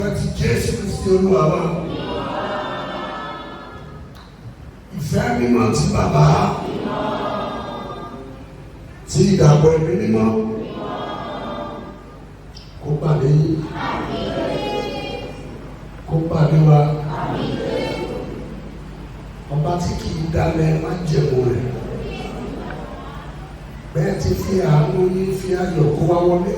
Ti Jésù Kristi Olúwa wa, ìfẹ́ mímọ́ ti Bàbá, ti ìdàpọ̀ Ẹ̀mí Mímọ́ kó pàdé yín, kó pàdé wa. Ọba tí kì í dalẹ̀ májẹ̀mú rẹ̀, bẹ́ẹ̀ ti fi àánú yín fi ayọ̀ kó wá wọlé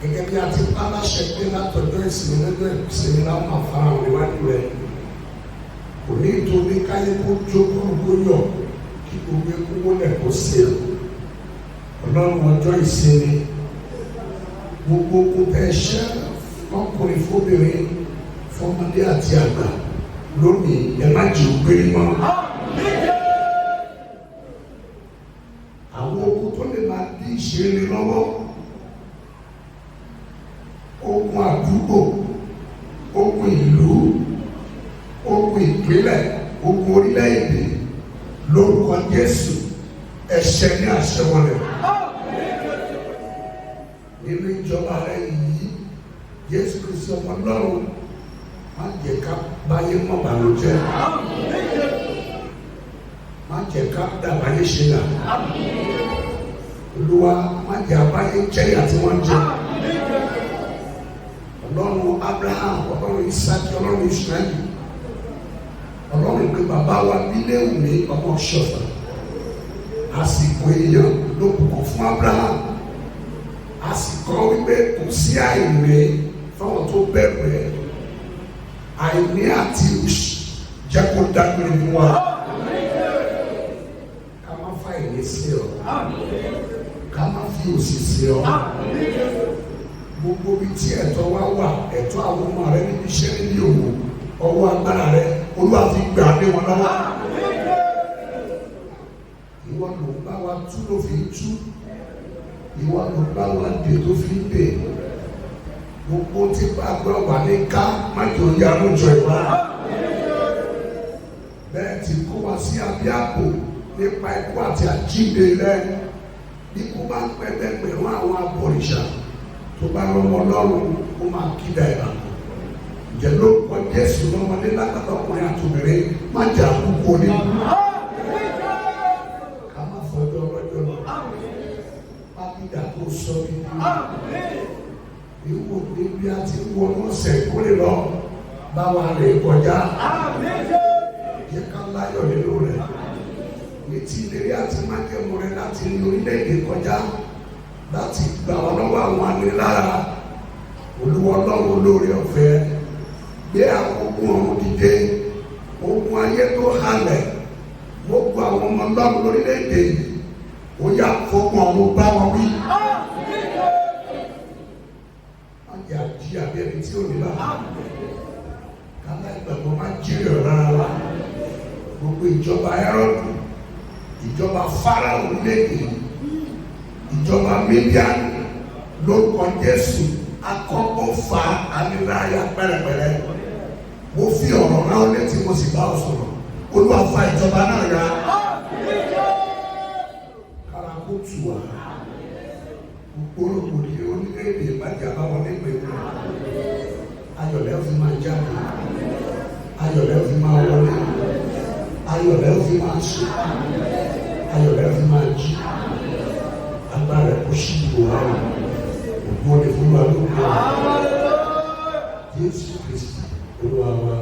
gẹ́gẹ́ bí a ti pa láṣẹ pé látọjọ́ ìsinmi lọ́jọ́ ìsinmi láwọn máa fara hàn níwájú rẹ̀. Kò ní ìtòní káyé kó jókòó kó yọ̀, kí gbogbo eku wọlé kó ṣe. Ọlọ́run ọjọ́ ìsinmi, gbogbo kó tẹ ṣẹ́ ọkùnrin, fóbìnrin, fọmọdé àti àgbà lónìí, ẹ má jẹ́ ògbérí mọ́. Àwọn ogun tó lè máa dí ìṣeré lọ́wọ́, ogun àdúgbò, ogun ìlú, ogun ìpínlẹ̀, ogun orílẹ̀-èdè, lórúkọ Jésù, ẹ̀ṣẹ̀ ní àṣẹ wọlé nínú ìjọba rẹ yìí. Jésù Kristi ọmọ Ọlọ́run, má jẹ́ ká báyé mọ́ bàlójẹ́, má jẹ́ ká dàbáyé ṣe là. Olúwa, má jẹ́ àbáyé jẹ́yà tí wọ́n jẹ. Ọlọ́run Abraham, Ọlọ́run Isaac, Ọlọ́run Israẹli, Ọlọ́run pé bàbá wa bíléwùmí ọmọ ṣọfà, àsìkò èèyàn ló bùkún fún Abraham, àsìkò wípé kò sí àìní fáwọn tó bẹ̀rù ẹ̀. Àìní àti òṣì, jẹ́ kó dágbére fún wa, ká má fa àìní sí ọ, ká má fi òṣì sí ọ. Gbogbo ibi tí ẹ̀tọ́ wa wà, ẹ̀tọ́ àwọn ọmọ rẹ níbi iṣẹ́, níbi òwò, ọwọ́ agbára rẹ, Olúwa, fi gbà lé wọn lọ́wọ́. Ìwọ ló ń bá wa tú ló fi ń tú, ìwọ ló ń bá wa dè tó fi ń dè. Gbogbo tí gbàgbọ́ wà ní ká má jò ya lójó ìwà bẹ́ẹ̀ tí kó wa sí abẹ́ àpò nípa ikú àti àjíǹde rẹ. Bí kó bá ń pẹ́ẹ́pẹ́gbẹ̀rún àwọn abọ̀rìṣà tó bá lọ́mọ Ọlọ́run, ó máa kídà ẹ̀ bàbá ǹjẹ́ lórúkọ Jésù, lọ́mọdé lágbàdo, ọkùnrin àtòbìnrin, má jà kúkú ní. Ká má fọjọ́ ọlọ́jọ́ lọ, pápídà kó sọ ní ìwò níbi àti wọnú ọ̀sẹ̀ kórè lọ, bá wa rè kọjá, jẹ́ ká láyọ̀ nínú rẹ̀ ní ti ìlérí àti májẹ̀mú rẹ̀ láti rí orílẹ̀-èdè kọjá, láti gbà wá lọ́wọ́ àwọn anilára. Olúwa Ọlọ́run olóore ọ̀fẹ́, gbé àwọn ogun ọ̀run dìde, ogun ayé tó halẹ̀ gbogbo àwọn ọmọ Ọlọ́run lórílẹ̀-èdè yìí, ó yá, fógun ọ̀run bá wọn wí. Má jẹ́ àjí àbí ẹni tí ò ní bàbá, kálá ìgbàgbọ́ má jírí ọ̀rọ̀ ara wa. Gbogbo ìjọba Hẹ́rọ́dù, ìjọba Fáráò orílẹ̀-èdè yìí, ìjọba Mídíánì, lórúkọ Jésù, akọ́kọ́ fa aniláyà pẹ́rẹpẹ́rẹ. Mo fi ọ̀rọ̀ náà létí, mo sì bá ọ sọ̀rọ̀. Olúwa, fa ìjọba náà ya, kára kó tù wá. Gbogbo rògbòdìyàn orílẹ̀-èdè, ìbàjẹ́ àbáwọn nígbà ewu. Ayọ̀lẹ́ fi máa jáde, ayọ̀lẹ́ fi máa wọlé, ayọ̀lẹ́ fi máa sùn, ayọ̀lẹ́ fi máa jí. Agbára ẹ̀ kó sí ìwò wa o. Ògo ni fún wa lóko, Jésù Kristi Olúwa wa.